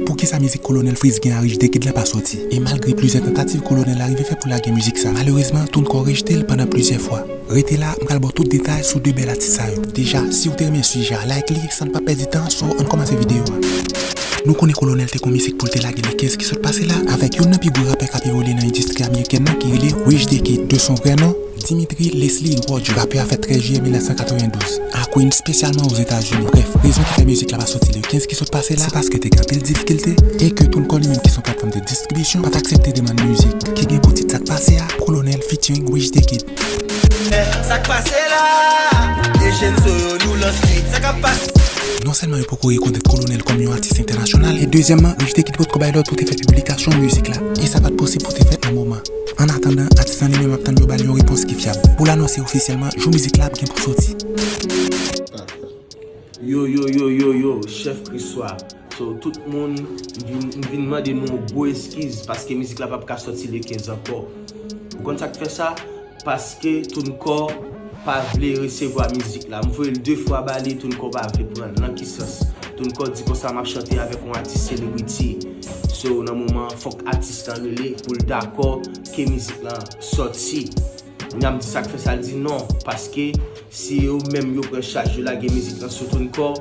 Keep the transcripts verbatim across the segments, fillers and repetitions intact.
Poukisa mizik Kolonèl Freeze gen a Rich the Kid la pa soti? E malgre plizyè tantativ Kolonèl la rive fè pou lage mizik sa, malerezman, Tone Kor rejte l pandan plizyè fwa. Rete la, m pral ba w tout detay sou de bèl atis sa yo. Deja, si w te renmen sijè a, like li, san n pa pèdi tan, so ann kòmanse videyo a. Nou konnen Kolonèl te gon mizik pou l te lage le kenz ki sot pase la, avèk youn nan pi gwo rapè k ap evoliye nan endistri amerikèn nan ki rele Rich the Kid, de son vrè non, Dimitri Leslie Roger, rapè a fèt trèz jiyè mil nèf san katrevendouz, a Queens, espesyalman Ozetazini. Brèf, rezon ki fè mizik la pa soti le kenz ki sot pase la, se paske te gen anpil difikilte e ke Tone Kor li menm ki se yon platfòm de distribisyon pa t aksepte demann mizik ki gen pou tit Sa k pase a, Kolonèl featuring Rich the Kid. Sa k pase la? Ejen Soyo nou lans li. Sa k ap pase? Non sèlman yo poko rekonèt Kolonèl kòm yon atis entènasyonal, e dezyèmman, Rich the Kid potko bay lòd pou te fè piblikasyon mizik la, e sa pa t posib pou te fèt nan moman. Annatandan, atis lan li menm ap tann yo ba l yon repons ki fyab pou l anonse ofisyèlman jou mizik la ap gen pou soti. Yo yo yo yo yo, chèf Kriswa. So tout moun, m vin, m vin mande nou yon gwo eskiz paske mizik la p ap ka sòti le kenz ankò. Ou konn sa k fè sa? Paske Tone Kor pa vle resevwa mizik la. M voye l de fwa ba li, Tone Kor pa vle pran l. Nan ki sans? Tone Kor di konsa m ap chante avèk yon atis celebrity. So nan moman an, fòk atis lan rele pou l dakò ke mizik lan sòti. Kounye a m di sa k fè sa, l di non, paske si yo menm yo pran chaj yo lage mizik lan sou Tone Kor,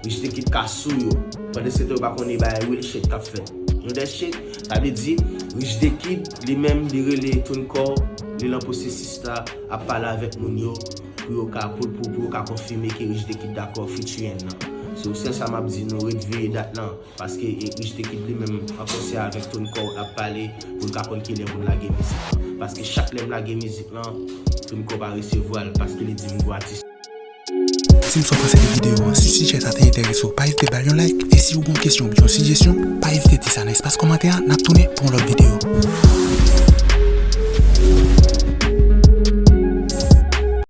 Rich the Kid ka sou yo. Pandan se tan yo pa konnen bagay real shit k ap fèt. You know that shit? Sa vle di, Rich the Kid, li menm, li rele Tone Kor, li lan pwosesis la, ap pale avèk moun yo, pou yo ka, pou, pou, pou yo ka konfime ke Rich the Kid dakò featuring nan. So, se sa m ap di nou, ret veye dat lan. Paske Rich the Kid li menm an konsè avèk Tone Kor ap pale pou n ka konn kilè pou n lage mizik lan. Paske chak lè m lage mizik lan, Tone Kor pa resevwa l paske li di m gwo atis. Di m sa w panse de videyo an. Si sijè sa te enterese w, pa ezite ba l yon like. E si w gen yon kesyon oubyen yon sijesyon, pa ezite di sa nan espas kòmantè a, n ap tounen pou yon lòt videyo.